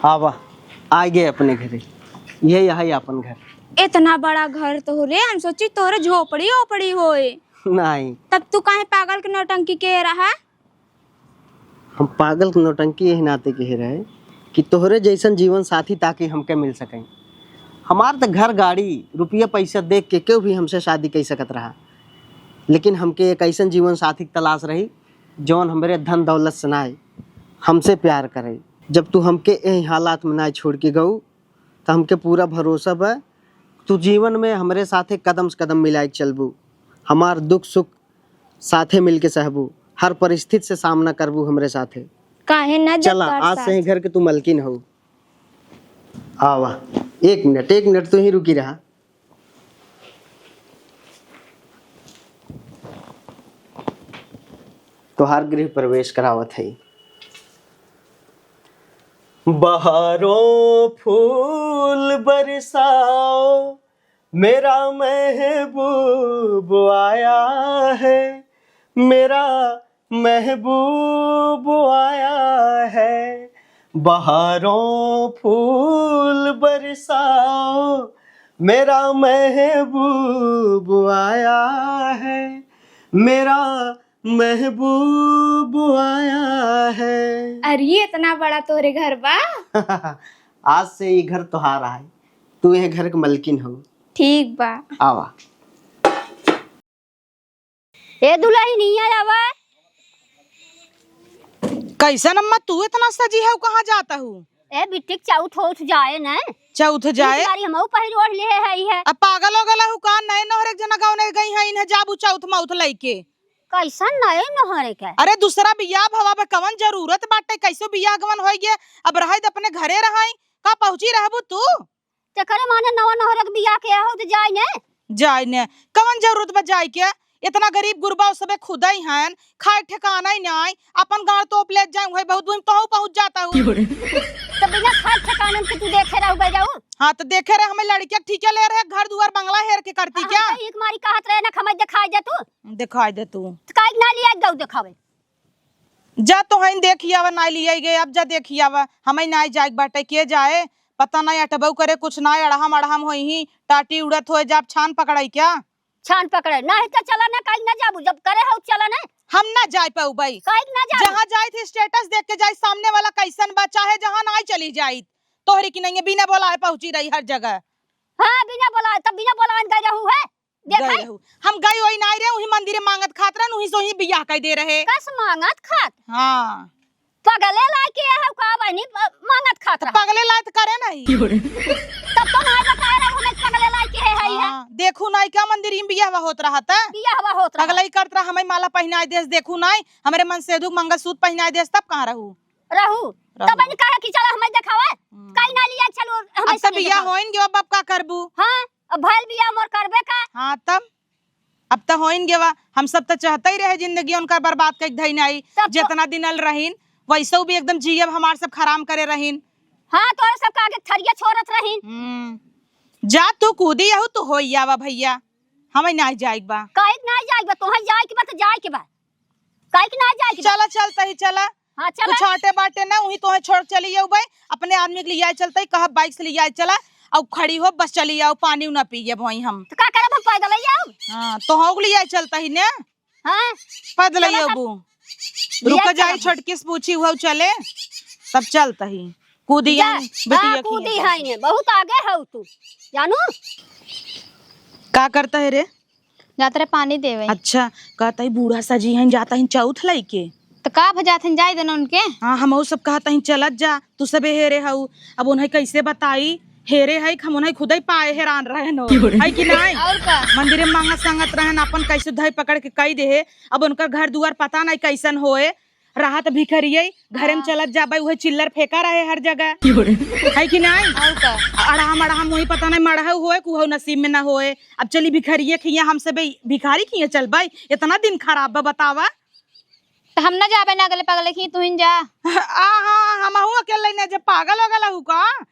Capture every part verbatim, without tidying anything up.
आवा, आइ गए अपने घरे। यही है अपन घर। इतना बड़ा घर तोहरे, हम सोची तोहरे झोपड़ी ओपड़ी होए। नहीं। तब तू काहे पागल के नौटंकी के रहा? हम पागल के नौटंकी यही नाते कहे रहे कि तोहरे जैसन जीवन साथी ताकि हमके मिल सके। हमार त घर गाड़ी, रुपया पैसा देख के केहू भी हमसे शादी कर सकत रहा, लेकिन हमके एक ऐसन जीवन साथी के तलाश रही जौन हमरे धन दौलत से नाय, हमसे प्यार करे। जब तू हमके एही हालात में नाय छोड़ के गऊ, त हमके पूरा भरोसा बा तू जीवन में हमरे साथे कदम से कदम मिलाए के चलबू, हमार दुख सुख साथे मिलके सहबू, हर परिस्थिति से सामना करबू हमरे साथे। काहे ना जब चला, तोर आज से ही साथ। घर के तू मलकिन हो। आवा, एक मिनट, एक मिनट तू ही रुकी रहा। तोहार गृह प्रवेश करावत है। बहारों फूल बरसाओ, मेरा महबूब आया है, मेरा महबूब आया है। बहारों फूल बरसाओ, मेरा महबूब आया है, मेरा महबूब आया है। अरे, इतना बड़ा तोहरे घर बा? आज से ई घर तोहार है, तू यह घर के मलकिन हो। ठीक बा। आवा। ए दुलहिनिया, आवा। कैसन अम्मा, तू इतना सजी है, कहाँ जाता हूँ? ए बिटिक, चौथ होत जाए न। चौथ जाए? बारी हमहू पहिर ओढ़ ले है, है। अब पागल हो गला हूँ का? नए नोहरे जना गाँव नहीं गई है, इन्हें जाबू चौथ मौथ लइके। कैसन नए नोहरे के? अरे दूसरा बियाह भवा बा, कवन जरूरत बाटे, कैसो बियाह गवन होई गए, अब रहे दे अपने घरे रहाई, का पहुँची रहबू तू? तेकरे माने नवा नोहरे के बियाह के हो त जाए ने। जाए ने, कवन जरूरत बा जाए के? इतना गरीब गुरबा सबे खुदई हन, खाए ठिकाना ही नाई, अपन गाड़ तोप ले जाए, वही बहुत दूर तोहू पहुँच जाता हूँ। तो बिना खाए ठिकानन के तू देखे रहू गई रहू? हाँ, तो देखे रहे, हमें लड़किया ठीके ले रहे, घर दुआर बंगला हेर के करती हाँ, क्या? हम तो एक मारी कहत रहे ना, हमें दिखाई दे तू। दिखाई दे तू। तो काहे ना लिया जाऊ दिखावे? जा तोहइन देखी आवा, नाई लियाई गए, अब जा देखी आवा, हमें नाई जाए के बाटे, के जाए, पता नाई अटबऊ करे, कुछ नाई अड़हम अड़हम होई ही, टाटी उड़त होए, जाब छान पकड़ाई क्या? छान पकड़े, नाहीं तो चला ना, काहे ना जाबू, जब करे हो चला ना। हम ना जाए पाऊ बाई। काहे ना जाबू? जहाँ जाइत ही status देख के जाइत, सामने वाला कैसन बा, चाहे जहाँ नाई चली जाइत, तोहरी की नहीं है, बिना बोलाए पहुँची रही हर जगह। हाँ, बिना बोलाए, तब बिना बोलाए गए रहू है? देखाई? गए रहू। हम गए वही नाई रहे, वही मंदिर में मांगत खात रहन, वही से वही बियाह कर दे रहे। कस मांगत खात? हाँ। पगले लायक के है का बहनी, प-, मांगत खात तो रहा। पगले लायक करे नहीं। तब तो नाई बताए रहे, हमें पगले लायक के है, है, है। हाँ, देखू नाई का मंदिर में बियाह होत रहा था। बियाह होत रहा। पगलई करत रहा, हमें माला पहनाए देस, देखू नाई, हमरे मन सेधु मंगलसूत्र पहनाए देस, तब कहाँ रहू? रहू। रहू। तब बहनी कहे कि चला हमें देखावे, हम्म। काहे ना लिया चलो, हमें अब तब संगे बियाह देखावे। होइन गयो, अब, अब का करबू? हाँ। अब भइल बियाह मोर करबे का। हाँ, तब? अब त होइन गेवा, हम सब त चाहते ही रहे जिंदगी उनकर बर्बाद कइके धई नाई। तब तो जितना दिन अल रहीन, वैसे भी एकदम जियब हमार सब खराम करे रहीन। हाँ, तोरे सब का आगे थरिया छोड़त रहीन। हम्म। जा तू कूदी अहू, तू होई आवा भइया, हमें नाई जाइक बा। काहे के नाई जाइक बा? तोहर जाइक बा त जाइक बा। काहे के नाई जाइक बा? चला, चलता ही चला। हाँ, चला। कुछ आटे बाटे ना, वही तोहे छोड़ चली जाऊ भाई, अपने आदमी के लियाए चलते ही, कहब bike से लियाए चला, अउ खड़ी हो, बस चली जाओ, पानी ना पिए भाई हम। तो का करब, हम पैदल ही जाऊ? हाँ, तोहू के लियाए चलता ही ने। हाँ। पैदल चला ही तब। अबू। लियाए रुका जाई, चला। छोटकी से पूछी हुआ चले, तब चलता ही। कूदी जा। आई, बिटिया हाँ, की कूदी आई। है ने, बहुत आगे हऊ तू, जानू। का करता है रे? जात रहे पानी देवे। अच्छा, कहता ही बूढ़ा सजी हैं, जाता ही चौथ लइके। तो का भजात हैं, जाए देना उनके। हाँ, हमहू सब कहता ही चलत जा, तू सबे हेरे हऊ। अब उन्हें कैसे बताई, हेरे है कि हम उन्हें खुदे पाए हैरान रहे नो। है कि नहीं? और का? मंदिर में मांगत संगत रहन, अपन कैसे धई पकड़ के कई देहे। अब उनकर घर दुआर पता नहीं कैसन होए। रहत भिखरिये, घरे में हाँ। चलत जाबे, उहे चिल्लर फेंका रहे हर जगह। है कि नहीं? और का? अड़हम, अड़हम वही पता नहीं मड़हू होए, कुहू नसीब में ना होए। अब चली भिखरिये खिया, हम सबे भिखारी खिया चलबे? इतना दिन खराब बा, बतावा। तो हम ना जाबे ना अगले पगले खिया, तू ही जा। आ, हाँ, हमहू अकेले ना, जब पागल हो गला हूँ का?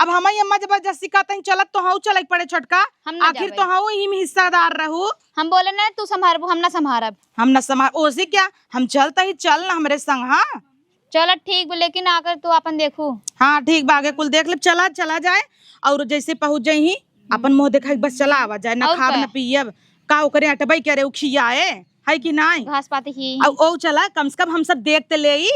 अब हमई अम्मा जबरदस्ती कहते हैं, "चलत तो हऊ चलई पड़े छोटका।" हम ना आखिर जाबे। तो हऊ इही में हिस्सेदार रहू। हम बोले ना, "तू संभारबू, हम ना संभारब।" हम ना संभार, ओसे क्या, हम चलता ही चल ना हमरे संग, हाँ? चला ठीक बा, लेकिन आकर तू आपन देखू। हाँ ठीक बा, आगे कुल देख लेब। चला, चला जाए और जैसे पहुँच जाई ही, आपन मुँह देखाई, बस चला आवा जाए, ना और खाब का? ना पियब। का ओकरे अटबई करे, उ खियाए, है कि नाई? घास पात ही। अउ ओ चला, कम से कम हम सब देख त लेई।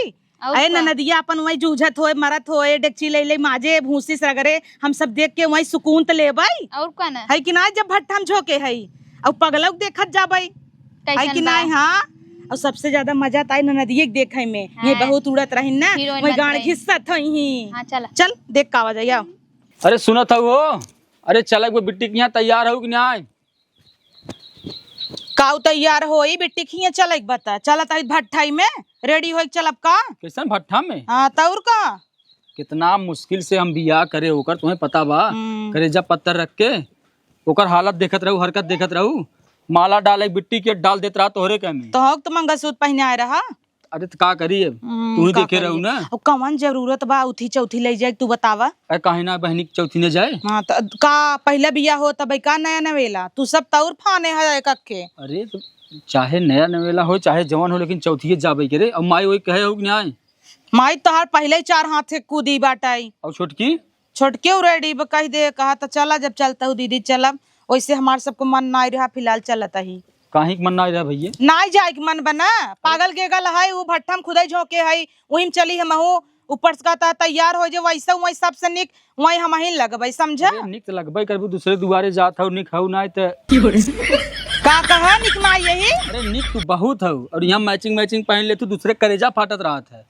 और अरे का? ननदिया अपन वही जूझत होए, मरत होए, डेगची ले ले माजे, भूसी से रगड़े, हम सब देख के वही सुकून त लेबई। और का ना? है कि नाई? जब भट्ठा में झोंके है, अउ पगलऊ देखत जाबई, है कि कैसन बा? नाई? हाँ, अउ सबसे ज्यादा मजा त आई ननदिये के देखे में, ये हाँ। बहुत उड़त रही ना, हीरोइन वही बनत गाड़ रही। घिस्सत होई ही। हाँ, चला। चल, देख का आवा जाई, आओ। अरे सुनत हऊ हो, अरे चला एक बार बिट्टी के यहाँ तैयार हऊ कि नाई? काऊ तैयार होई, बिट्टी खिए चले के बता। चलत आई भट्ठाई में, रेडी होई के चलब का? कैसन भट्ठा में? हाँ, त और का? कितना मुश्किल से हम बियाह करे ओकर, तुम्हें पता बा? हम्म। करेजा पत्थर रख के, ओकर हालत देखत रहू, हरकत देखत रहू, माला डाले बिट्टी के डाल देत रहा तोहरे के में। तो हक तो मंगलसूत्र पहने आए रहा। अरे त का करी अब? हम्म, तू ही का देखे करी? रहू ना। अब कवन जरूरत बा उथी चौथी ले जाए, तू बतावा। अरे काहे ना बहनी के चौथी न जाए? हाँ, त का पहले बियाह हो तब का नया नवेला? तू सब तौर फाने है एक एक के। अरे त चाहे नया नवेला हो, चाहे जवान हो, लेकिन चौथिये जाबे के रे। अब माई वही कहे हो कि नाई? माई तोहार पहले ही चार हाथ से कूदी बाटाई। और छोटकी? छोटके उ रेडी बा, कह दे, कहा त चला, जब चलता हूँ दीदी चलब। वैसे हमार सबको मन नाई रहा, फिलहाल चलत ही। काहे के मन नाई रहा भैया? नाई जाए के मन बना, पागल गेगल है, उ भट्ठा में खुदई झोंके है, वही में चली हमहू। ऊपर से कहता है तैयार हो जे, वैसे वही सबसे निक वही हमही लगबै, समझा? अरे निक त लगबै करबू, दूसरे दुआरे जात हऊ, निक हऊ नाई त। का कहा निक नाई यही? अरे निक तू बहुत हऊ, और यहाँ मैचिंग मैचिंग पहन ले तू, दूसरे करेजा फाटत रहत है।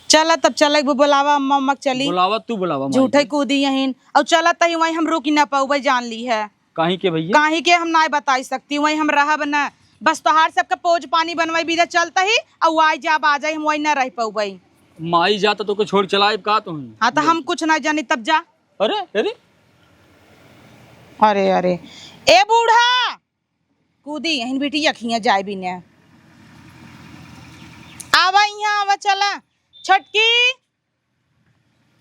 चला तब चला, एक बार बोलावा अम्मा, अम्मा के चली। बोलावा तू, बोलावा माई झूठे के। कूदी यहीं। और चला तही वहीं हम रुक ही ना पाउबे, जान ली है। काहे के भैया? काहे के हम ना बताई सकती, वहीं हम रहब ना। बस तोहार सबके पोज पानी बनवाई बीजा चलता ही, और आई जाब आ जाई, हम वहीं ना रह पाउबे। माई जाता तो के छोड़ चलाइब का तुम? हाँ तो हम कुछ ना जानी तब जा। अरे, अरे। अरे, अरे। ए बूढ़ा, कूदी यहीं बिटिया खिया जाए बिना। आवा यहाँ, आवा, चला। छोटकी।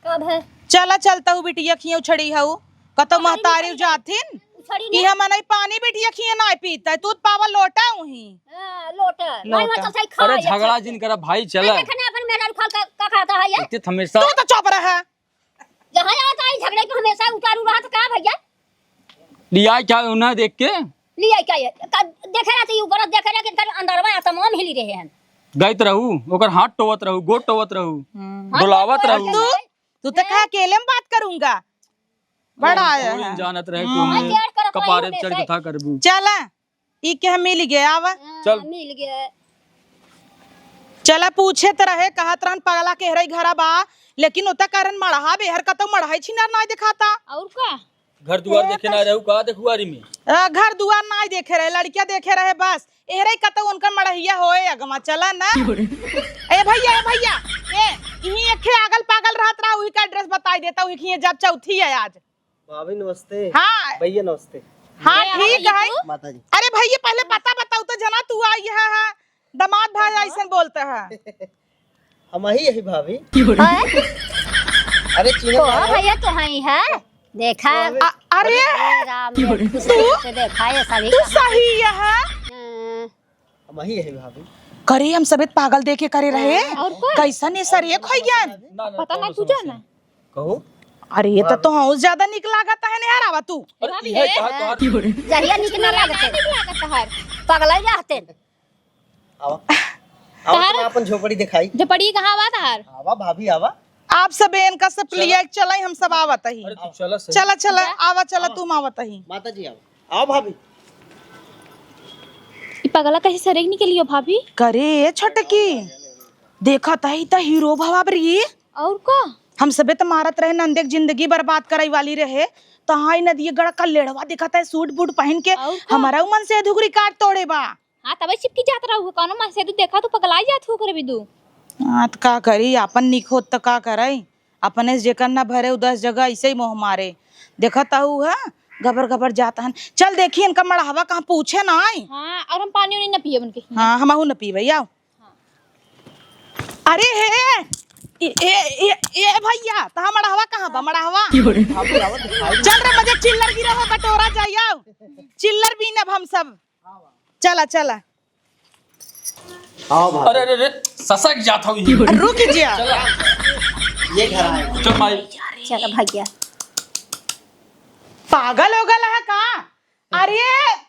कब है? चला, चलता हूँ बिटिया खिया उछड़ी हऊ। कतौ महतारी जाथिन। उछड़ी कि नहीं। हम नहीं पानी बिटिया खिया ना पीता है। तू तो पावा लोटा उही। हाँ, लोटा। लोटा। नहीं, मतलब सही खा अरे, झगड़ा जिन करा भाई, चला। अरे, खाना अपन मेहरारू खाल का, का खाता है ये? इतने हमेशा तू तो चुप रहा। जहाँ जात आई झगड़े के हमेशा उतारू रहत का भैया? लिया क्या उन्हें देख के? लिया क्या ये? का देखे रहते ऊपर, देखे रहे कि इनकर अंदरवा तमाम हिली रहे हैं। गाइत रहू, ओकर हाथ टोवत रहू, गोड़ टोवत रहू, हम्म। बोलावत हाथ रहू। टोवत तू, तू तो हैं? कहा अकेले में बात करूंगा। बड़ा आया है। जानत रहे हम्म। तू हमें कपारे चढ़ के था करबू। चला। ई के हम मिल गए, आवा। हाँ, चल। मिल गए। चला, पूछे त रहे, कहत रहन पगला केहरई घरा बा, लेकिन ओता कारण मड़हा बेहर कतौ मड़हाई छिनार नाय देखाता। और का? घर दुआर देखे ना रहू का देखुआरी में? अ, घर दुआर नाय देखे रहे, लड़किया देखे रहे बस। एहरई कतौ उनकर मड़हिया होए अगवा, चला ना। ए भैया, ए भैया, ए, इही एक ठे आगल पागल रहत रहा, उही का एड्रेस बताई देता, उही खिए जब चौथी है आज। भाभी नमस्ते। हाँ। भैया नमस्ते। हाँ, ठीक है। माता जी। अरे भैया, पहले पता बताऊ तो जना, तू आई है, है। दामाद भाई ऐसन बोलता है। हम ही यही भाभी। अरे चिन्ह तो भैया तो है ही है। देखा। अरे राम ने खुश से देखा ये सभी तू सही है। हाँ। हम ही यही भाभी। करे हम सबे त पागल देखे करे रहे। हाँ, और का? कैसन ये सर एक होइ गया? ना, ना, पता ना, तू जाना। कहो। अरे ये तो, तो हौस ज्यादा निक लागत है यार, आवा तू। अरे, भाभी, ये ए? कहा तोहार जहिया निक ना लागत है। निक लागत है। पगला ही रहते। आवा। आवा, तोहार तुम अपन झोपड़ी दिखाई। झोपड़ी कहाँ बा तोहार? आवा भाभी, आवा। आप सब इनका सब चला। लिया चला, हम सब आवत ही। अरे, तू चला सही। चला, चला, जा। आवा, चला, आवा। तुम आवत ही। माता जी, आवा। आवा भाभी। ई पगला कहीं सरेग निकलियो भाभी? करे छोटकी, देखत ही त हीरो भवा बरी। और का? हम सबे त मारत रहे नंदे के जिंदगी बर्बाद करे वाली रहे, त हाय नदिये गड़ा का लेड़वा देखत है सूट बूट पहन के, और का? हमारा मन से अधुगरी काट तोड़े बा। हाँ, तबे चिपकी जात रहू, कौनो मन से तू देखा, तू पगलाई जात हो करे बिदू। हाँ, त का करी, आपन निक होत त का करई, अपने से जेकर ना भरे, उ दस जगह ऐसे ही मोह मारे। देखत हऊ है, गबर गबर जात हन। चल देखी इनका मड़हवा कहाँ, पूछे ना आई। हाँ, और हम पानी उनी न पिए उनके हियाँ। हाँ, हमहू न पीबे, आओ। अरे हे, ए, ए, ए, ए भैया, तहाँ मड़हवा कहाँ बा, मड़हवा? चल रे, मजे चिल्लर गिरा हो, बटोरा जाई, आओ। चिल्लर बीनब हम सब। चला, चला। आओ भाभी। अरे, अरे, अरे, ससक जात हौ ये। रुक जा। चला। ये घर आए। चल माई। चल भैया। पागल ओगल है का? अरे,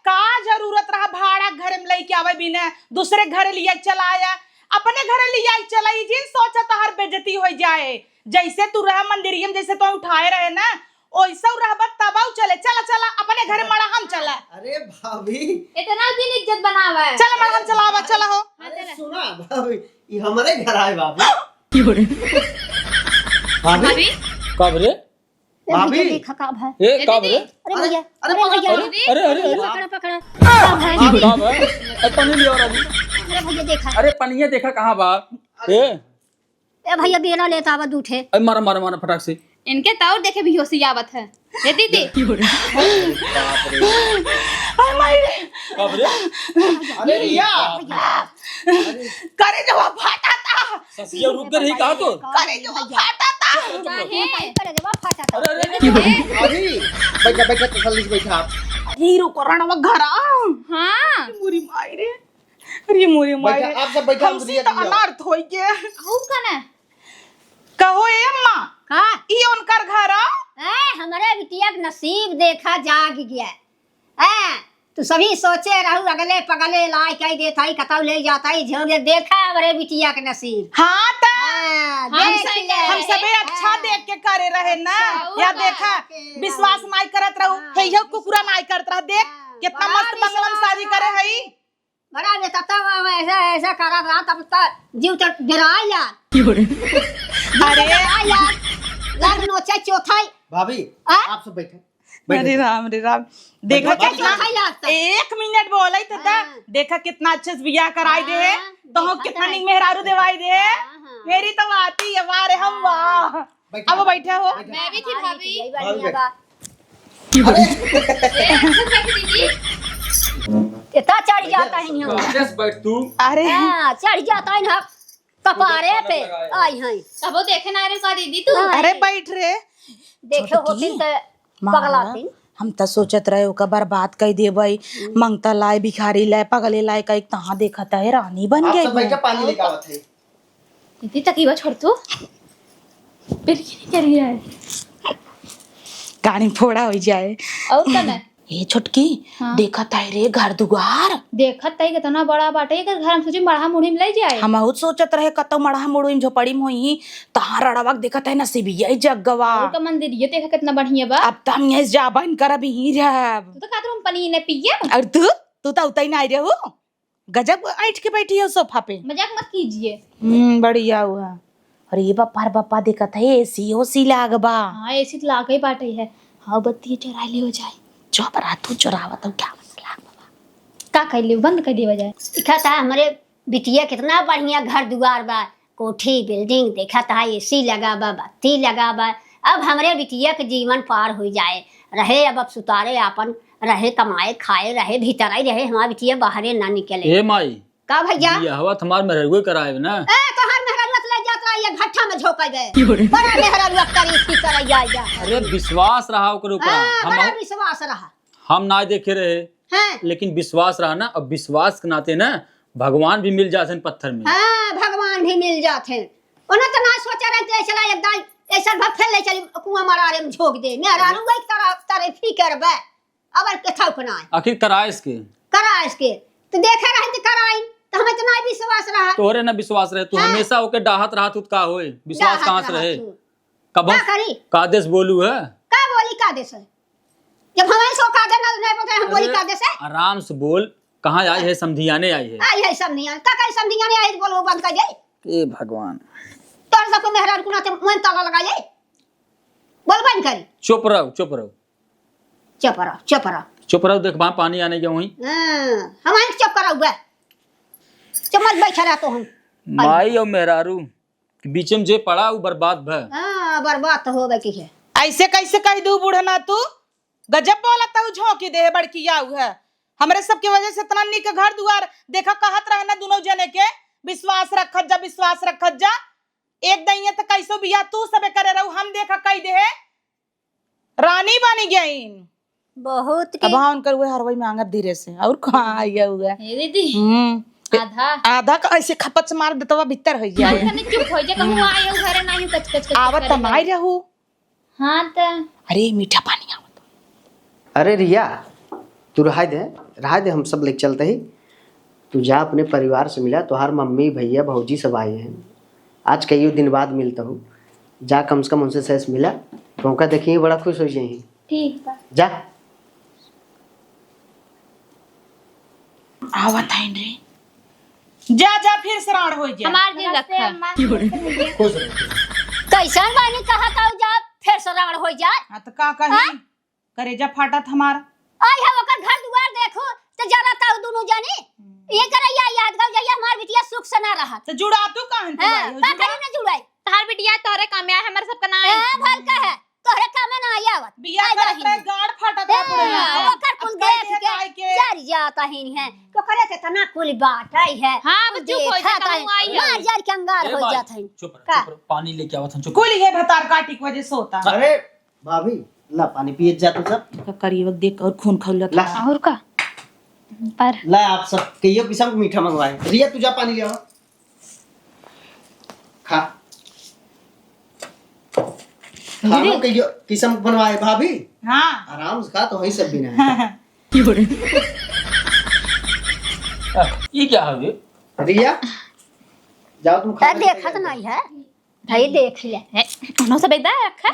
का जरूरत रहा भाड़ा घर में लइके आवे बिना, दूसरे घर लिया चलाया, अपने घर लिया चलाई जिन सोचा तहार बेइज्जती हो जाए। जैसे तू रहा मंदिरिया में, जैसे तो उठाए रहे ना, ओइसे रहबा तब आऊ चले। चला, चला, अपने घर मड़हा में चला। अरे भाभी। इतना दिन इज्जत बनावा है। चला, मड़हा में चलावा, चला हो। अरे सुना भाभी, ये हमारे घर आए भाभी। भाभी। भाभी। कब रे? ए, भाभी। भैया देखा का भा। ए, ए, कब रे? दीदी। अरे अरे, भैया, अरे अरे भैया। अरे, अरे, अरे। पकड़ा, पकड़ा। का भा? का भा? ए, पानी लिया राजू। अरे भैया देखा। अरे पनिया देखा कहाँ बा? ए। ए भैया, बेला लेता आवा दू ठे। ए, मारा, मारा, मारा फटाक से। इनके तो और देखे बेहोशी आवत है। ए दीदी। बाप रे। हाय माई रे। बाप रे। अरे रिया। करे जो फाटा था। ससिया रुक गई रही कहा तो? करे जो फाटा था। काहे? करे जो फाटा था। अरे, अरे, अरे। अभी बैठा, बैठा, तसल्ली से बैठा आप। अरे रुको रणवा घर आ। हाँ। मोरी माई रे। अरे मोरे माई बैठा, रे, आप सब बैठा, हमसे भैया तो जी, आओ। अनर्थ होई के। कहू का ना? कहो ए अम्मा, का? ई उनकर घर आ? ए, हमरे बिटिया के नसीब देखा जाग गया। ए, तू सभी सोचे रहू अगले पगले लाई कह देत हई, कतौ ले जात हई, झोंके देखा हमरे बिटिया के नसीब। हाँ, त हाँ, हम देख सही ले। हम सबे अच्छा हाँ। देख के करे रहे ना। अच्छा, या वो देखा, बात है। विश्वास नाई करत रहू, हाँ, हे यो कुकुरा नाई करत रहा। देख, हाँ, कितना बड़ा मस्त बंगला में विश्वास शादी करे है। हई। बड़ा बेटा, तब हम ऐसा, ऐसा करत रहा, तब त जीव त डराइला। अरे। डराइला। लाग नोचे चोथाई। भाभी, आ? आप सब बैठे। बैठे। अरे राम, रे राम। देखा बैठे, कितना, बैठे। चोथाई लागता। एक मिनट बोले थे त, हाँ। देखा कितना अच्छे से बियाह कराई दे है। हाँ, तो देखा कितना तो निक है। मेहरारू देवाई दे है। हाँ, हाँ। मेरी तो बात ही है, वाह रे हम हाँ। वाह। बैठे। अब बैठे हो। बैठे। मैं भी थी हाँ, भाभी। यही बात भाभी नहीं बैठे। बा। अरे। ए, अच्छा बैठ दीदी। इतना चढ़ जाता है यहाँ। बैठ, बैठ तू। अरे। हाँ, चढ़ जाता है ना कपारे पे। आई हैं। तबो देखे ना रे का दीदी तू। हाँ। अरे बैठ रे। देखे छोटकी, होती तो माँ, पगलाती। हम त सोचत रहे ओका बर्बाद कई देबई। हम्म। मंगता लाए, भिखारी लाए, पगले लाए, कई तहाँ देखत है रानी बन आप गई सब बैठ है। के पानी लेके आवत है। दीदी, तकिया छोड़ तू। फिर ये नहीं करिए है। कानी फोड़ा हो जाए। और का ना? ए छोटकी, हाँ। देखत है रे घर दुआर। देखत है कितना बड़ा बाटे एकर घर, हम सोचे मड़हा मुढ़ी में ले जाए। हम बहुत सोचत रहे कतौ मड़हा मुढ़ी में झोपड़ी में होई, तहाँ रड़वा के देखत है नसीबिया ही जग गवा। और का मंदिर ये देखा कितना बढ़िया बा। अब त हम यहीं जाबा न करब, यहीं रहब। तू तो कहत रहू हम पानी न पियब। और तू, तू तो उतई ना आई रहू। गजब ऐंठ के बैठी है सोफा पे। मजाक मत कीजिए। हम्म, बढ़िया हुआ। अरे ये बप्पा, अरे बप्पा देखत है, एसी ओसी लाग बा। हाँ, एसी तो लाग ही बाटे है। हाँ, बत्ती चोराई ले हो जाए। चुप रहा तू, चोरावत हो क्या मसला बा? का कर ले, बंद कर दिया जाए। देखा था हमरे बिटिया कितना बढ़िया घर दुआर बा, कोठी बिल्डिंग देखा था, एसी लगा बा, बत्ती लगा बा। अब हमरे बिटिया के जीवन पार हो जाए, रहे अब, अब सुतारे आपन रहे, कमाए खाए रहे, भीतर ही रहे, हमार बिटिया बाहरे ना निकले। ए माई, का भैया? बियाहवा त हमार मेहररुए कराएब ना। ए, तोहार मेहररुआ त ले जात रहा, ये घट्ठा में झोंक दे। बड़ा मेहररुआ करी थी तरैया जा। अरे, विश्वास रहा ओकरे ऊपर। हाँ, हम बड़ा विश्वास रहा। हम ना देखे रहे, हाँ। लेकिन विश्वास रहा ना, अब विश्वास के नाते ना भगवान भी मिल जात हैं पत्थर में। हाँ, भगवान भी मिल जात हैं। उन्हें तो ना सोचा रहे कि ऐसा एकदम, ऐसा भर फैल ले चली, कुआं मरारे में झोंक दे। मेहरारू वही तरह, तरह फिकर बे। अब और के थौक ना आए। आखिर कराइस के? कराइस के? तो देखे रहे तो कराइन, तो हमें तो ना विश्वास रहा। तोहरे ना विश्वास रहे, तू हाँ। हमेशा ओके डाहत रहत हूँ, का होए? विश्वास डाहत कहाँ से रहत रहे? हूँ। कब का करी? का देश बोलू है? का बोली का देश है? जब हमें सो का देना नहीं पता, हम बोली अरे, का देश है? आराम से बोल, कहाँ आई है? समधियाने आई है। आई है समधियाने। का करी समधियाने आई है, बोल वो बंद कर दे। ए भगवान। तोर सबको मेहरारू कुना ते मन ताला लगा ले। बोल बंद करी। चुप रहो, चुप रहो। चुप रहो, चुप रहो। चुप रहो, देख, वहाँ पानी आने के वहीं। हाँ, हम आए चुप करो बे। चुप मत बैठा रहा तो हम। माई और मेहरारू के बीच में जे पड़ा, वो बर्बाद भे। हाँ, बर्बाद तो होबे की है। ऐसे कैसे कह दू बूढ़ा ना तू? गजब बोलत हऊ, झोंकी दे बड़की आऊ है। हमरे सबके वजह से इतना निक घर दुआर देखा कहत रहे ना दुनों जने के, विश्वास रखत जा, विश्वास रखत जा। एक दइये त कैसो बियाह तू सबे करे रहू, हम देखा कई देहे रानी बनी गईन। बहुत के अब हाँ, उनकर उहे हरवाई मांगब धीरे से, और कहाँ आइया हुआ। हे दीदी। हम्म। आधा। आधा का ऐसे खपच मार देतवा भीतर होइ जाए। तनी चुप होइ जा, कहूँ आए हो घरे नाही कच कच कच आवत करे त माई लागे। रहू। हाँ त। अरे मीठा पानी आवत। अरे रिया, तू रहाय दे, रहाय दे, हम सब लेके चलते ही। तू जा अपने परिवार से मिला, तोहार मम्मी, भैया, भौजी सब आए हैं। आज कइयो दिन बाद मिलता हूँ, जा कम से कम उनसे सही से मिला, मौका देखिए बड़ा खुश हो जाए। ठीक बा। जा। आवत हइन रे। जा, जा, फिर सराड़ होइ जा। हमार दिन नमस्ते रखा। अम्मा। खुश रहो। कैसन बानी कहत आऊ जा, फिर सराड़ होइ जा। हाँ, त का कही? हाँ? करेजा फाटत हमार। आई है ओकर घर दुआर देखो, त जरा ताऊ दुनू जानी। हम्म। ये करैया याद गल जाइए, हमार बिटिया सुख से ना रहत। त जुड़ा तू कहन तू हाँ, आई हो, का जुड़ा? करी ना जुड़ाई? तहार बिटिया तोहरे काम में आए, हमरे सबका ना आए। हाँ, भल का है। तोहरे काम में ना आई आवत। बिया आई करत रही। रहे, गाड़ फाटत रहे पूरे हाँ, यहाँ। ओकर कुल अब कह देख दिया के ताई के। जर जात हइन है। तो करे से तना कुल बात आई है। हाँ, अब कुल चुप हो जा, देखत कहूँ हइन। आई है। मार जर के अंगार ए हो भाई, जात हइन। चुप रह, का? चुप रह, पानी लेके आवत हन, चुप रह। कुल ये भतार काटी की वजह से होता। अरे, भाभी, ला पानी पिए जा तू सब। का करिए, वक्त देख और खून खौलत ला। है। और का? पर ला, आप सब कहियो कि सब मीठा मंगवाए। रिया, तू जा पानी ले आ। खा। खानो दीदी। कहियो कि सब बनवाए, भाभी? हाँ। आराम से खा, तो वहीं सब बिना है। आ, ये क्या है ये? रिया, जाओ तुम खा अरे, लो। देखत नहीं है। भाई देख ले। ए, उन्हों सब इधर रखा।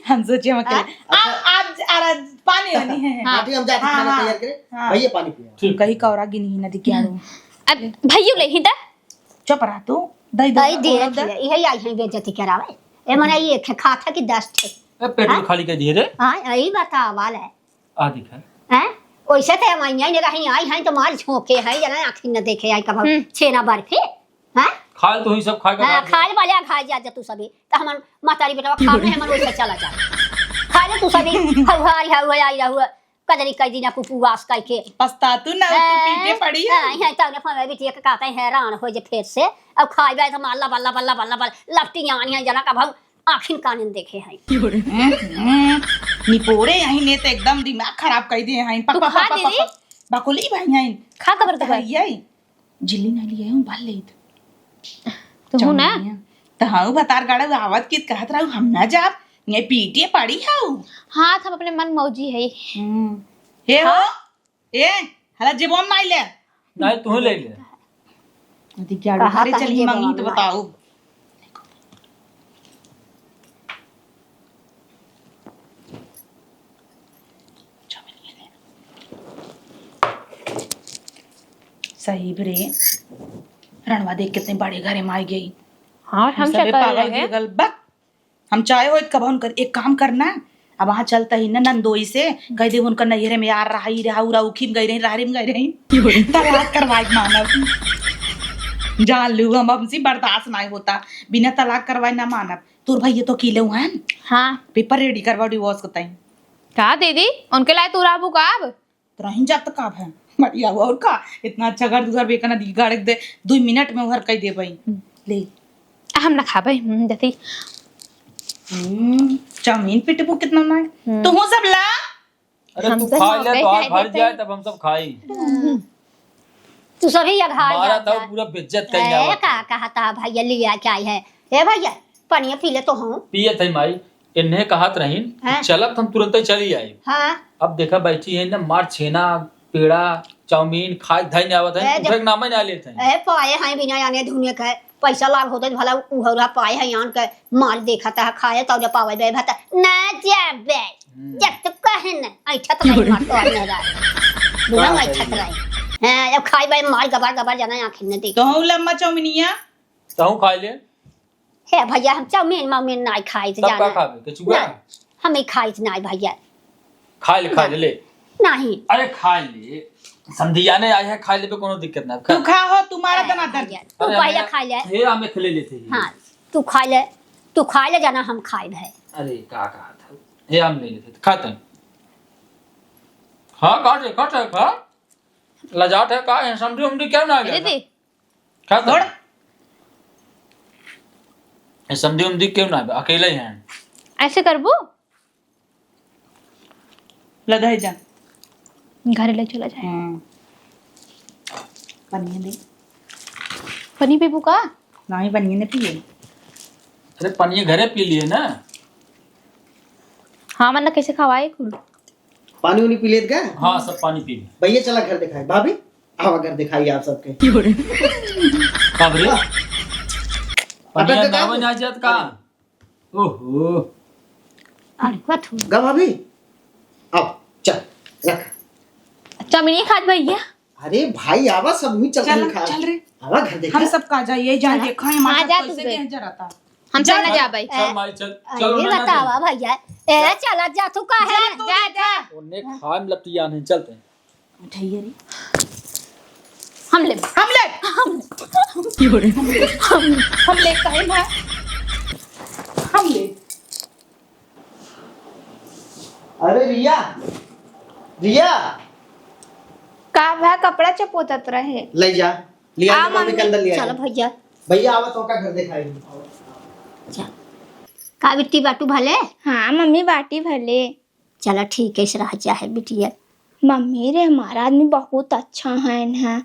हम सोचे हम अकेले। हाँ? आ, अच्छा। आज, आज पानी वानी है। हाँ। हाँ, ठीक, हम जाते हाँ, खाना हाँ। तैयार करें। हाँ। भैया पानी पिया। ठीक। कहीं कौरा गिनी ही ना दिखिया दो। अब भैयू ले ही दा। चुप रह तू। दई दो, भाई दे दे। रख ले। यही आई है बेइज्जती करावे। ए मने ये खे-, खा था कि दस ठे। ए, पेट हाँ? में खाली कर दिए रे। हाँ, यही बतावा ले। आ दिखा। हैं? वैसे तो हम आई नहीं रही, आई हैं तो मार झोंके हैं, जना आँखी न देखे आई कब हम्म। छेना बर्फी। हैं? खाए तो ही सब खाए के हाँ, बाद। खाए वाले आ, खाए जा, जा तू सभी। तो हमन महतारी बेटवा खा में हमन वैसे चला जा। खा ले तू सभी, हौ हाय, हौ हाय, आई रहू, कजरी कई दिन उपवास कई के। पछता तू ना, तू हैं? पीटे पड़ी है। हाँ, यहाँ तौने फमे बिटिया के कहते हैं, हैरान हो जे फेर से। अब खाए बे तो मार लबल, लबल, लबल, लबल, लपटी आनी है, जना का भाऊ आँखिन कानिन देखे हैं। हम्म, हम्म, निपोरे यहीं ने तो एकदम दिमाग खराब कर दिए हैं। पक, तू पक, खा पक, पक, दीदी। पक, पक। बकुली भाई हैं। खा कबर के भाई। यही। झिल्ली ना लिए हूँ, भर लेत। तो हूँ ना। चौनिया। तो हाँ, भतार गाड़ा आवत कित कहत रहू, हम ना जाब, ये पीटे पड़ी हऊ। हाँ, हम अपने मन मौजी है। हम्म। हे हो, हाँ? ए, हला जेबो में नाई ले। नाई, तू ले ले। अति क्या कहा घरे था चली जेबो मंगी में तो नाई? बताओ। सही बे रे, रणवा देख कितने बड़े घरे में आई गई। हाँ, हम हम सबे चक्कर पागल लगे। के गल बक। हम चाहे होइत कब उनकर एक काम करना, अब वहाँ चलता ही न नंदोई से कह दे उनकर नैहरे में यार रहा ही रहा उरा उखी में गई रही, रहरी में गई रही। तलाक करवाए के मानब। जान लू हम हमसे बर्दाश्त नहीं होता, बिना तलाक करवाए ना मानब। तोर भैया तो अकेले हुआ है। हाँ। पेपर रेडी करवा डिवोर्स को तई। का दीदी, उनके लाए तू रहबू का अब? तो रही जात का है, बढ़िया हुआ और का, इतना अच्छा घर दुआर बेकना दी गाड़ दे, दो मिनट में उहर कह दे भाई। हम्म। ले। हम ना खाबे, हम्म, जैसे हम्म, चाउमीन पिटबू कितना ना है। हम्म। तो हूँ सब ला। अरे हम तू तो खा ले, मौके तो आज खाए भर देते जाए हैं। तब हम सब खाई। हम्म। तू सभी ये घर मारा जा, था जा। पूरा बेइज्जत कर ए, जावत का है। कहता भैया लिया क्या है? ए भैया, पनिया पी ले तो हूँ। पिए थे माई, इन्हें कहत रहीन कि हाँ। चलब त हम तुरंतै चली आइब। हाँ। अब देखा बैठी है ना, मार छेना, पेड़ा, चाउमीन खाए धइ न आवत है, ए, उठे के नाम ही ना लेत है। ए, पाए हैं बिना आने धुने के, पैसा लाग होते भला उहरा पाए हैं आन के, मार देखत है खाए तो जब पावे बे भत, ना जाबे। हम्म। जब तू कहे न, ऐठत नहीं मार तो आने रहा। बिना का ऐठत करी? रहे। हाँ, जब खाए बे मार गबर गबर जाना आँखें न देख। तो हूँ लम्मा चाउमीनिया। तो हूँ खाए ले। हे भैया, हम चाउमीन माउमीन नाई खाइत तब का जाना। खाबे? कचुआ? ना, हम ही खाइत नाई भैया। खा ले, खा ना। ले, ले। नहीं। अरे खा ले। समधिया ने आए हैं, खा ले पे कोनो दिक्कत ना। तू खा हो, तुम्हारा अरे दना दन। भैया, तू अरे पहले हमें, खा ले। हे, हमें खिले लेते हैं। हाँ, तू खा ले, तू खा ले जाना, हम खाए भाई। अरे का कहा था? हे, हम ले लेते, खा तन। हाँ, काट ले, काट ले, खा। लजाट है का है? समधी उमधी क्या ना आ गया? दीदी। का कर? छोड़। ये समधी उमधी क्यों ना, अकेले ही हैं। ऐसे करबू? लदाई जा। घरे ले चला जाए। हम्म। पनिया दे। पनी पीबू का? नहीं, पनिया नहीं पिए। अरे, पनिया घरे पी लिए ना। हाँ, वरना कैसे खवाए कुल? पानी उनी पी लेत का? हाँ, सब पानी पी ले। भैया, चला घर दिखाई। भाभी, आवा घर दिखाई आप सबके। कब रे? पनिया का नावे ना जात का? ओहो। अरे, कथू। गा भाभी, अब चल, रख। चमिनी खात भैया। अरे भाई, आवा, सब हुई चल, चल, खा। चल रे। आवा घर देखा। हम सब का जाइए, जान चला। देखा, हमारा हाँ, जा तू कैसे बे। गेहूं जराता। हम सब ना जाबे। चल माई, चल, चल, अरे ना बतावा जाए। भैया, ए, चला जा तू का है? जा तू जा, देखा। जा। उन्हें खाए में लपटिया नहीं चलते। उठाइए रे। हम ले। हम ले। हम ले। हम ले, हम ले, कहे ना। हम ले। अरे रिया, रिया। का भा, कपड़ा चपोतत रहे। ले जा, लिया आ, मम्मी के मम्मी। अंदर लिया। चलो भैया। भैया, आवा तो का घर दिखाई। जा। का बिट्टी बाटू भले? हाँ मम्मी, बाटी भले। चला ठीक है, इस रह जा है बिटिया। मम्मी रे, हमारा आदमी बहुत अच्छा है ना।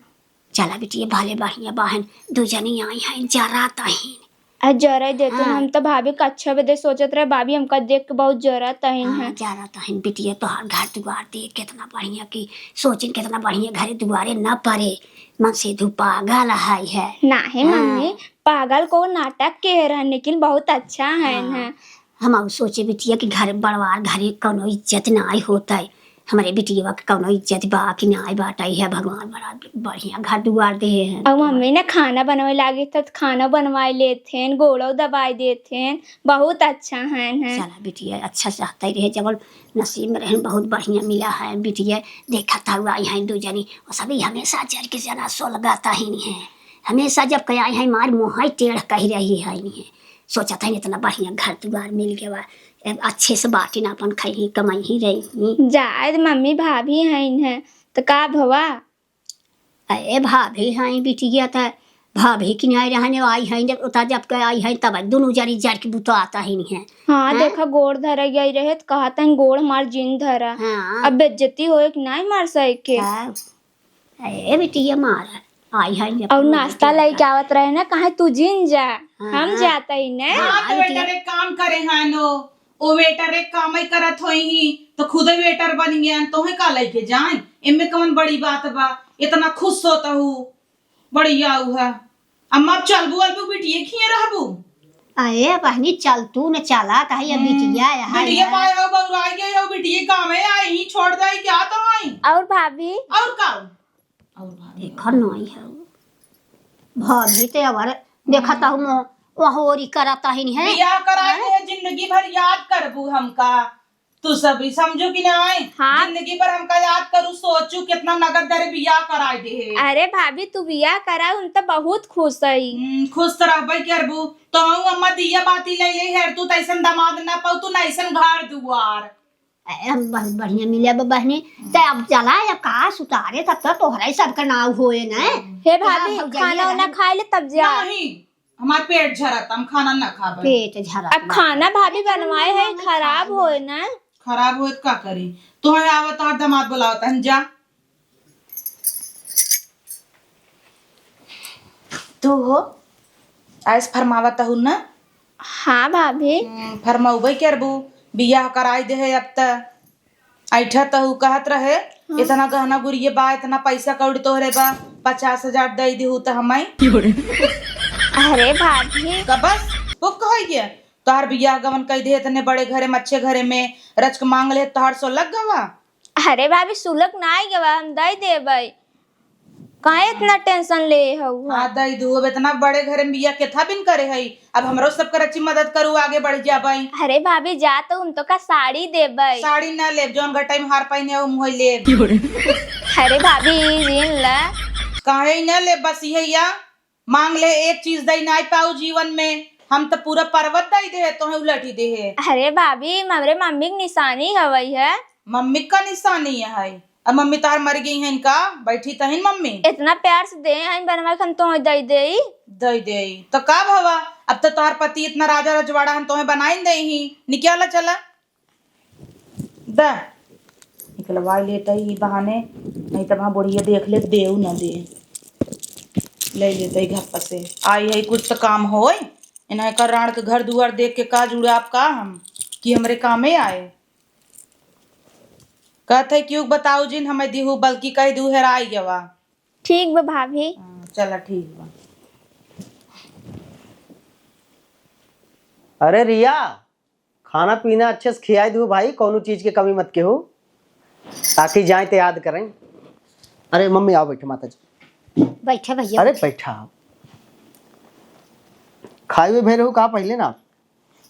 चला बिटिया, भले बढ़िया बाहन, दो जनी आई हैं, जरा तहिन। आ जरा देते हाँ। हम तो भाभी का अच्छा बदे सोचत रहे, भाभी हमका देख के बहुत जरा तहिन हाँ, है। जरा तहिन बिटिया, तोहार घर दुआर देख कितना बढ़िया की सोचिन, कितना बढ़िया घर दुआरे न परे, मन से धू पागल है, है। नाही हाँ। मम्मी, पागल को नाटक के रहन, लेकिन बहुत अच्छा है हाँ। ना। हम आउ सोचे बिटिया कि घर बड़वार घरे कौनो इज्जत नाई होतै। हमरे बिटिया के कौनो इज्जत बा कि नाई बाटै है। भगवान बड़ा बढ़िया घर दुआर देहे हैं। अब मम्मी ने खाना बनवे लागे त खाना बनवाए लेत हैं, गोड़ो दबाए देत हैं, बहुत अच्छा है, हैं। चला बिटिया, अच्छा चाहते रहे, जब नसीब में रहन बहुत बढ़िया मिला है बिटिया। देखा था हुआ यहाँ दो जनी, वो सभी हमेशा जर के जना सोलगाता ही नहीं है। हमेशा जब कया है मार मुँह टेढ़ कही रही है नहीं है। सोचत है इतना बढ़िया घर दुआर मिल गवा, अब अच्छे से बाटिन आपन खइही कमइही रही। जाए दे मम्मी, भाभी हइन है त का भवा? अरे भाभी हइन बिटिया, त भाभी किनारे रहने आई हइन, जब उता जब के आई हइन तब दुनू जनी जर के बुता आता ही नहीं है। हाँ, हैं? देखा गोड़ धरे गई रहे त कहत हइन गोड़ हमार जिन धरा। हाँ। अब बेइज्जती होए कि नाई मार सके। हाँ। ए बिटिया मारा, आई है ये और अपना नाश्ता बेटी लेके का। आवत रहे ना, कहे तू जिन जा, हाँ। हम जात ही ना। हाँ, हाँ, तो बिटिया। Waiter एक काम करे हैं नो, ओ waiter एक काम ही करत होई ही, तो खुदे waiter बन गया, तोहे का लेके जाए, इनमें कौन बड़ी बात बा, इतना खुश होता हूँ, बढ़िया हुआ। अम्मा, अब चलबू अलबू बिटिये खिए रहबू? अरे बहनी, चल तू न चला, कहे ये हम्म, बिटिया है, बिटिया है। पाए हो, बउराई गई हो, बिटिये कामे आई, ही छोड़ जाई क्या तो आई? और भाभी? और का? और भाभी? देखो नहीं है। भाभी ते अवर देखा हम्म। ता हम वहोरी करता ही नहीं है। बियाह करा हैं? के जिंदगी भर याद करबू हमका। तू सब ही समझो कि नाई? हाँ। जिंदगी भर हमका याद करू, सोचू कितना नगद दरे बियाह कराए दे है। अरे भाभी, तू बियाह करा, हम तो बहुत खुश हई। हम्म, खुश तो रहबे करबू। तो हम अम्मा दिया बाती ले ले है, तू तैसन दामाद ना पाऊ, तू नैसन घर दुआर। ए, हम बहुत बढ़िया मिले अब बहनी। ते अब चला, अब का सुतारे, तब तो तोहरा ही सबका नाव होए ना। हे भाभी, खाना उना खाए ले तब जा। नहीं। हमार पेट झरत, हम खाना ना खाबे। पेट झरत अब बा। खाना भाभी बनवाए है, खराब होए ना। खराब होए त का करी? तोहरे आवत तोहर दामाद बुलावत हन, जा। तू हो, आइस फरमावत हूँ ना? हाँ भाभी। हम्म, फरमउबे करबू, बियाह कराई दे है अब त। ऐठा तहु कहत रहे, हाँ। इतना गहना गुरिये बा, इतना पैसा कौड़ी तोहरे बा, पचास हजार दे दिहू त हमाई। अरे भाभी। का बस, वो कहिए, तोहार बियाह गवन कई दे इतने बड़े घरे में, अच्छे घरे में, रच के मांग ले, तोहार सो लग गवा। अरे भाभी, सुलग ना आई गवा, हम दे देबै। काहे इतना tension ले हऊ? हाँ, दई दू, अब इतना बड़े घर में बिया केथा बिन करे हई, अब हमरो सब कर अच्छी मदद करू, आगे बढ़ जाबई। अरे भाभी, जा तो हम तो का साड़ी देबई। साड़ी ना लेब, जौन गटाई में हार पहने हो, मुहई लेब। अरे भाभी, ई रीन ला। काहे ई ना लेब, बस इहे या मांग ले, एक चीज दई ना पाऊ जीवन में, हम तो पूरा पर्वत दई दे, तोहे उलटी दे है। अरे भाभी, हमरे मम्मी के निशानी हवई है। मम्मी का निशानी है? अब मम्मी तोहार मर गई हैं का? बैठी तहिन मम्मी। इतना प्यार से दे हैं बनवा के हम तोहे दे देई। दे देई। तो का भवा? अब तो तोहार पति इतना राजा रजवाड़ा हम तोहे बनाइन देई ही। निकाला चला। दा। निकलवा लेता ही बहाने, नहीं तो वहाँ बुढ़िया देख ले, देऊ ना दे। ले लेते ही घर पर से। आई है कुछ तो काम होए। इन्हें का राण के घर दुआर देख के का जुड़ाब का हम कि हमरे कामे आए। कहत है क्यों बताऊ जिन हमें दिहू बल्कि कह दू हेराई गवा। ठीक बा भाभी। हाँ, चला ठीक बा। अरे रिया, खाना पीना अच्छे से खियाई दू भाई, कौनो चीज के कमी मत केहू, ताकि जाए तो याद करें। अरे मम्मी आओ बैठे माता जी। बैठे भैया, अरे बैठे। बैठा। खाए हुए भय रहू का पहले ना?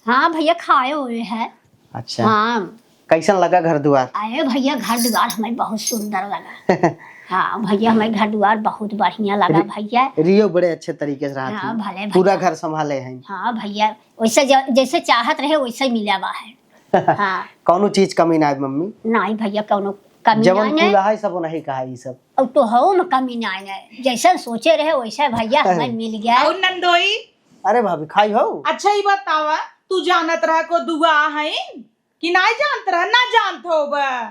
हाँ भैया, खाए हुए है। अच्छा। हाँ। कैसन लगा घर दुआर? अरे भैया, घर दुआर हमें बहुत सुंदर लगा। हाँ भैया, हमें घर दुआर बहुत बढ़िया लगा रि-, भैया। रियो बड़े अच्छे तरीके से रहा हाँ, थी। भले भैया। पूरा घर संभाले हैं। हाँ भैया, वैसे ज-, जैसे चाहत रहे वैसे ही मिला बा है। हाँ। कौनो चीज कमी ना है मम्मी? नहीं भैया, कौनो कमी जवन नहीं है। कुल है सब नहीं कहा ई सब। अब तो हो में कमी नहीं है, जैसे सोचे रहे वैसे भैया हमें मिल गया। और नंदोई? अरे भाभी, खाई हो? अच्छा, ई बतावा, तू जानत रहा को दुआ है कि नाई जानत रहा? ना जानत हो बा।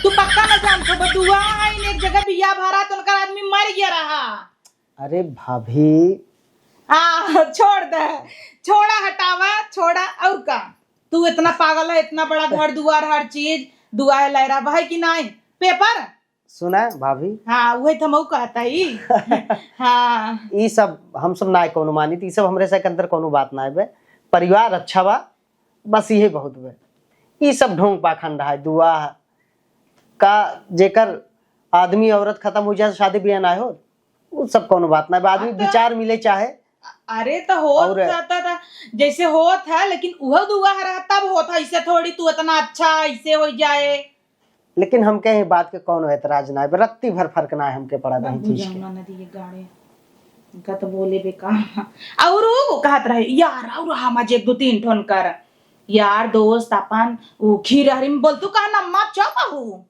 तू पक्का ना जानत हो बा। दुआ है, एक जगह बिया भरा तो उनका आदमी मर गया रहा। अरे भाभी। हाँ, छोड़ दे, छोड़ा, हटावा, छोड़ा। और का, तू इतना पागल है, इतना बड़ा घर दुआर, हर चीज दुआ है, लहरा बा है कि नहीं? पेपर सुना भाभी? हाँ, वही तो मऊ कहता ही। हाँ। ई सब हम सब ना कौनो मानित, ई सब हमरे से के अंदर कौनो बात ना बे। परिवार अच्छा बा, बस इहे बहुत बे। ई सब ढोंग पाखंड है, दुआ का, जेकर आदमी औरत खत्म हो जाए, शादी ब्याह ना हो, उ सब कौनो बात ना बे। आदमी अब तो विचार मिले चाहे। अरे तो होत और रहता था, जैसे होत है, लेकिन उहो दुआ रहा तब होत है, ऐसे थोड़ी तू इतना अच्छा ऐसे हो जाए। लेकिन हमके ये बात के कौनो एतराज ना है, रत्ती भर फर्क ना है हमके पड़ा दही चीज के। गाड़े, इनका तो बोले बेकार। और वो कहत रहे, यार, और हम आज एक दो तीन ठोन कर, यार, दोस्त, अपन, ऊ खीर हरी में बोल, तू कहा ना, माँ, चौ कहू।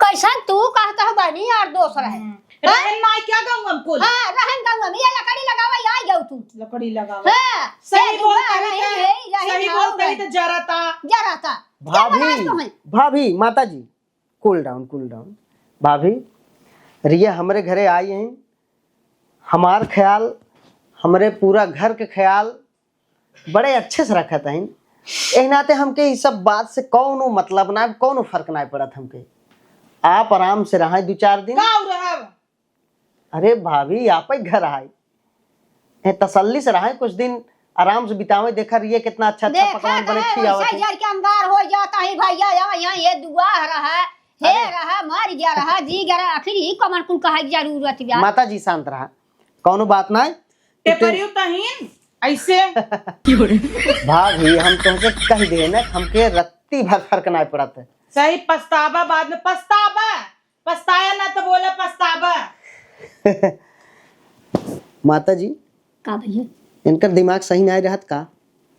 कैसन तू कहता हो बनी यार, दोस्त रहे। हम्म। हाँ? रहन ना क्या गाँव हम कुल? हाँ, रहन गाँव हम, ये लकड़ी लगावा, ये आई जाऊ तू। लकड़ी लगावा। हाँ, सही ये बोल दुआ करी रही तो, है, यही सही भाव बोल करी है। तो जरा ता। जरा ता। क्या भाभी, बनाए तो हैं? भाभी, माता जी, cool down, cool down। भाभी, रिया हमरे घरे आई हैं, हमार ख्याल, हमरे पूरा घर के ख्याल बड़े अच्छे से रखत हईन। एह नाते हमके ई सब बात से कौनो मतलब ना, कौनो फर्क ना पड़त हमके। आप आराम से रहाई दो चार दिन। का रहब? अरे भाभी, आप ही घर आए, ए, तसल्ली से रहे, कुछ दिन आराम से बितावे। देखा रिया कितना अच्छा अच्छा देखे पकवान बने कहे खियावत वैसे है। जर के अंगार हो जाता है भैया, यहाँ, यहाँ ये दुआ रहा, हे अरे। रहा, मर गया रहा, जी गया रहा, आखिर ई कमन कुल कहे के जरूरत बा? माता जी शांत रहा, कौनो बात ना। पेपरियो तहीन ऐसे। भाभी, हम तुमसे कह दे ना, हमके रत्ती भर फर्क ना पड़त है। सही पछतावा, बाद में पछतावा। पछताया ना तो बोला पछतावा। माता जी, का भैया? इनकर दिमाग सही नाई रहत का?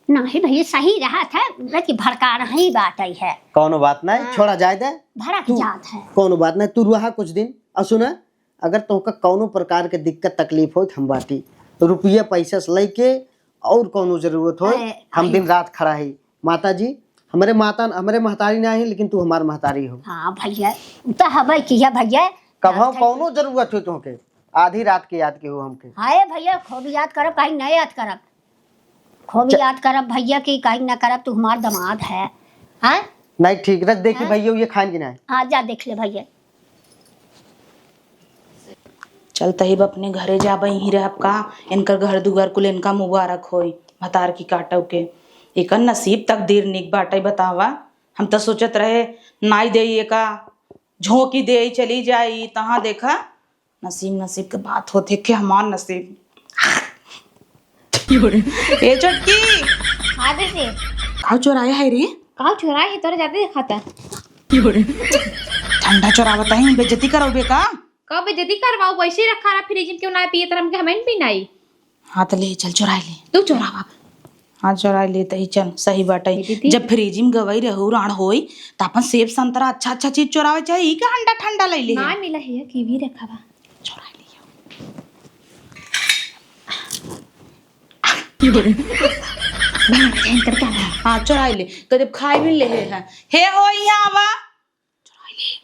नाहीं भैया, सही रहत है, लेकिन भड़का रही बात आई है। कौनो बात नाई, हाँ। छोड़ा जाए दे। भड़क तू जात है। कौनो बात नाई, तू रहा कुछ दिन। और सुना, अगर तोहका कौनो प्रकार के दिक्कत तकलीफ होई, हम बाटी। रुपया पैसा से लेके और कौनो जरूरत होई, अरे, हम आई। दिन रात खड़ा ही। माता जी, हमरे माता, हमरे महतारी ना है, लेकिन तू हमार महतारी हो। हाँ भैया, उ तो हबे किया भैया। कब हम रात है कौनो जरूरत हो तोहके, आधी रात के याद के हो हमके। हाय भैया, खूब याद करब, काहे नहीं याद करब? खूब च- याद करब भैया कि काहे ना करब, तू हमार दामाद है। हाँ? नहीं ठीक, रख देखी हाँ? भैया, ये खान की ना है। हाँ, जा देख ले भैया। चल तहिब अपने घरे जाबे, यहीं रहब का? इनकर घर दुआर कुल इनका मुबारक होई, भतार की काटव के। एकर नसीब तकदीर निक बाटे, बतावा। हम त सोचत रहे, नाई देई एका, झोंकी देई, चली जाई। तहाँ देखा, नसीब, नसीब के बात होत है, के हमार नसीब। ए छोटकी। हाँ दीदी। काउ चोराया है रे? काउ चोराया है, तोरे जाते दिखाता। ठंडा चोरावत है, बेइज्जती करौबे का? का बेइज्जती करवाऊ? वैसे ही रखा रहा फ्रिज में, क्यों ना पिए तरह के हमें भी नहीं। हाँ, तो ले चल, चोराई ले। तू चोरावा। हाँ, चोराई ले तही चल, सही बाटे। ए दीदी। जब फ्रिज में गवई रहू राण होई, त अपन सेब संतरा अच्छा अच्छा चीज चोरावे चाही, ई का अंडा ठंडा लई ले? ना मिला है, कीवी रखा बा। चोराई लियो। भला के जान कर क्या है? हाँ, चोराई ले। कदे खाए भी ले है। हे हो, यहाँ आवा। चोराई ले।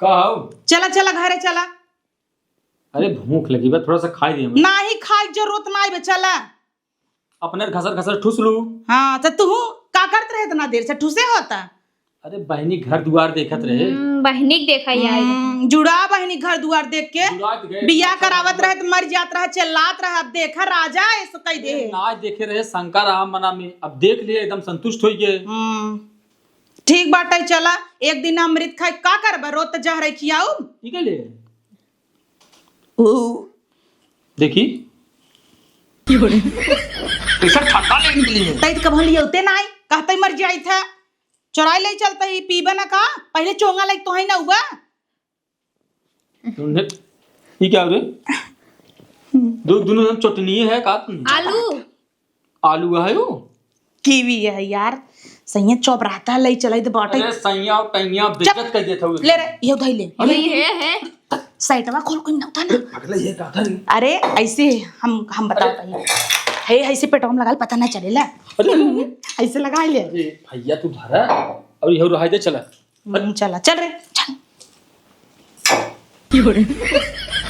का हऊ? चला, चला, घरे चला। अरे भूख लगी बा, थोड़ा सा खाई दिया। नाही खाए जरूरत नाही बे, चला। अपने घसर घसर ठुस लू। हाँ, तो तू का करत रहे इतना देर से, ठुसे होता? अरे बहनी घर दुआर देखत रहे। हम्म, बहनी के देखा ही आई। हम्म, जुड़ा बहनी घर दुआर देख के। जुड़ा के गए, बियाह करावत रहे तो मर जात रहा, चिल्लात रहा, अब देखा राजा ऐसे कह दे। अरे नाच देखे रहे शंकर राम मना में, अब देख लिए एकदम संतुष्ट हो गए। हम्म, ठीक बाटे, चला एक दिन अमृत खाए, का करबा, रोज तो जहर खियाऊ। ठीक है ले। ओ। देखी। कैसा ठंडा ले निकली है। तई तो कभो लियौते नाई, कहते मर जाई था। चोराई ले चलते ही, पीबे ना का? पहले चोंगा लाइक तो है ना हुआ। तुमने, ये क्या हो रे? दो, दोनों जन चटनी है का तुम? आलू। आलू है वो? कीवी है यार। सैया चौबराता ले चलाई तो बाटे। अरे सैया और टैया बेइज्जत कर देत हवे। ले रे, ये उधाई ले। अरे ये है, है। साइडवा खोल कोई ना उठा ना। अगला ये का था रे? अरे ऐसे हम, हम बताओ अरे। भाई। हे ऐसे पेटवा में लगा ले, पता ना चलेला। अरे। ऐसे लगा ले। अरे भैया तू धरा और ये रहा दे चला। हम्म, चला, चल रे, चल।